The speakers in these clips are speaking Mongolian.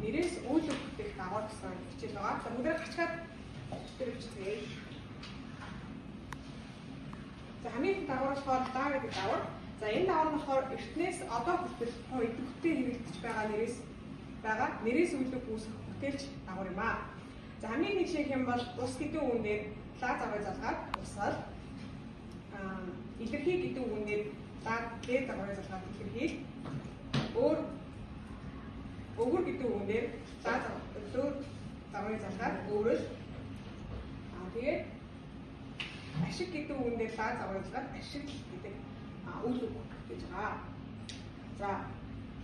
нэрээс үйл үг бүтээх дагавар гэсэн хичээл байгаа. За бүгдээ гачгаад дээр бичцгээе. За хамгийн их дагавар болохоор лаа гэдэг дагавар. За энэ дагавар нь болохоор эртнээс одоо хүртэл идэвхтэй хэрэглэгдэж байгаа нэрээс байгаа. Нэрээс үйл үг үүсгэх бүтээлч дагавар юм аа. За хамгийн нэг шиг юм бол ус гэдэг үгнээр лаа загварыг залгаад усал, илэрхий гэдэг үгнээр лаа дээр загварыг залгаад илэрхийл, өөр өвгөр гэдэг үгнээр лаа загварыг залгаад өөрөл, тэгээд ашиг гэдэг үгнээр лаа загварыг залгаад ашигл гэдэг үйл үг гэж байгаа. За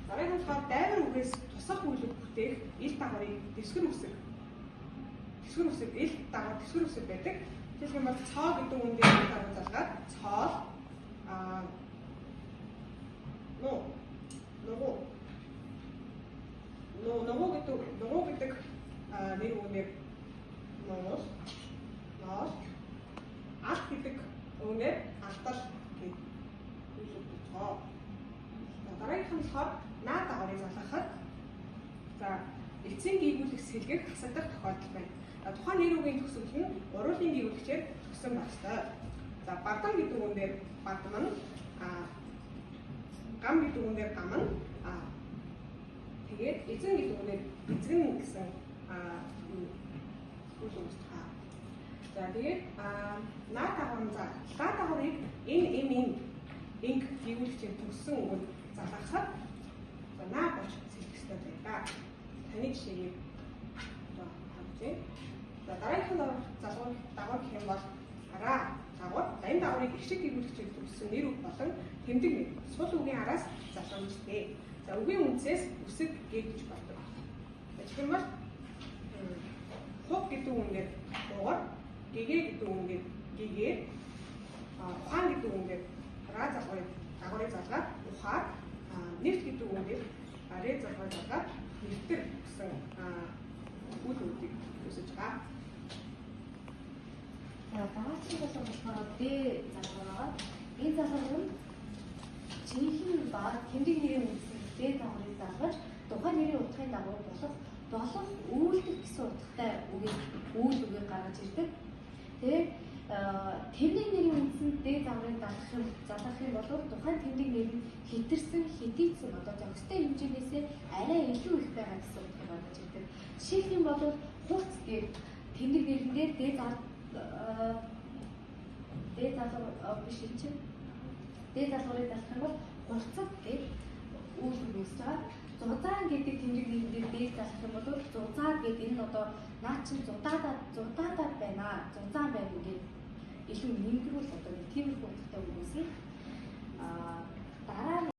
дараагийн нь болохоор дайвар үгээс тусах үйл үг бүтээх ил дагаврыг дэвсгэр үсэг. Тэсгэр үсэг, ил дагавар тэсгэр үсэг байдаг. Жишээлх юм бол цоо гэдэг үгэн дээр ил дагавар залгаад цоол, нугуу, нугуу гэдэг нэр үгнээр нуул, ноол, алт гэдэг үгнээр алтал гэдэг үйл үг цоо. За дараагийнх нь болохоор наа дагаврыг залгахад за эцсийн гийгүүлэх сэлгэх хасагдах тохиолдол байна. Тухайн нэр үгийн төгсгөл нь уруулын гийгүүлэгчээр төгссөн байх ёстой. За бадан гэдэг үгэн дээр бадман, гам гэдэг үгэн дээр гамн, тэгээд эзэн гэдэг үгэн дээр эзгэн гэсэн үйл үг байгаа. За тэгээд наа дагавар нь за лаа дагаврыг энэ эм ин инг гийгүүлэгчээр төгссөн үг нь залгахад за наа болж сэлгэх ёстой байдаг. Таны жишээгээр одоо харж. За дараагийнх нь залгуур дагавар гэх юм бол араа дагавар. За энэ дагаврыг их шиг гийгүүлэгчээр төгссөн нэр үг болон тэмдэг нэр сул үгийн араас залгамжтай. За үгийн үндсээс үсэг гээ гэж болдог. За жишээ нь бол хуг гэдэг үгнээр хугар, гэгээ гэдэг үгнээр гэгээр, ухаан гэдэг үгнээр раа залгуурыг дагаврыг залгаад ухаар, нэрт гэдэг үгнээр рэ залгуурыг залгаад нэртэр гэсэн үйл үгдийг үүсэж байгаа. За баацын болон болохоор Д залгуур байгаа. Энэ залгуур нь жинхэнэ ба тэмдэг нэрийн үндсээр Д загварыг залгаж тухайн нэрийн утгын дагуу болох үйлдэх гэсэн утгатай үгийг үйл үгийг гаргаж ирдэг. Тэгээд тэмдэг нэрийн үндсэнд Д загварыг залгах юм бол тухайн тэмдэг нэр нь хэтэрсэн, хэтийцсэн одоо зохистой хэмжээнээсээ арай илүү их байгаа гэсэн утгыг гаргаж ирдэг. Жишээлх юм бол хурц гэх тэмдэг нэрэн дээр Д залгуур биш энэ чинь Д залгуурыг залгах юм бол хурцад гэх үйл үг үүсэж байгаа. Зузаан гэдэг тэмдэг нэрэн дээр Д залгах юм бол зузаа гэдэг энэ нь одоо наа чинь зудаадаад байна, зузаан байна гэдэг илүү нэмгэрүүл одоо нэг тиймэрхүү утгатай үг үүснэ.